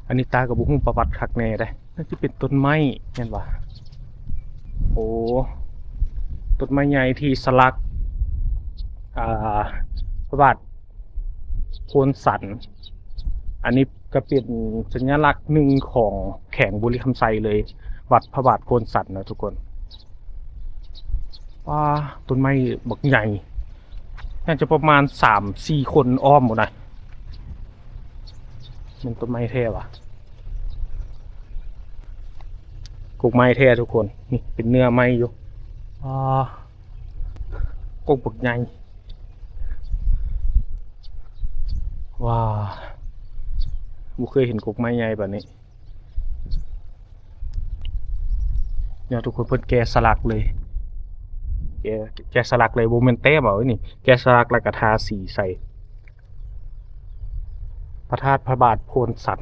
ອັນນີ້ຕາກໍບໍ່ຮູ້ປະຫວັດຄັກແນ່ເດ້. ໜ້າຈະເປັນຕົ້ນໄມ້ແມ່ນຫວາ? ໂອ້ ຕົ້ນໄມ້ໃຫຍ່ທີ່ສະຫຼັກ ອ່າ ພະບາດໂພນສັນ. ອັນນີ້ກໍເປັນສັນຍະລັກໜຶ່ງຂອງແຂວງບໍລິຄຳໄຊເລີຍ ວັດພະບາດໂພນສັນນະທຸກຄົນ. ວ້າ ຕົ້ນໄມ້ບັກໃຫຍ່ ໜ້າຈະປະມານສາມສີ່ຄົນອ້ອມພຸ້ນນະ. ແມ່ນຕົ້ນໄມ້ແທ້ຫວາ? ກົກໄມ້ແທ້ທຸກຄົນ. ນີ້ເປັນເນື້ອໄມ້ຢູ່. ອ້າ ກົກບັກໃຫຍ່. ວ້າ ບໍ່ເຄີຍເຫັນກົກໄມ້ໃຫຍ່ປານນີ້. ເນາະ ທຸກຄົນ ເພິ່ນແກະສະຫຼັກເລີຍ ແກະ ແກະສະຫຼັກເລີຍ ບໍ່ແມ່ນແຕ້ມເອົານີ້ ແກະສະຫຼັກແລ້ວກໍທາສີໃສ່. ພະທາດພະບາດໂພນສັນ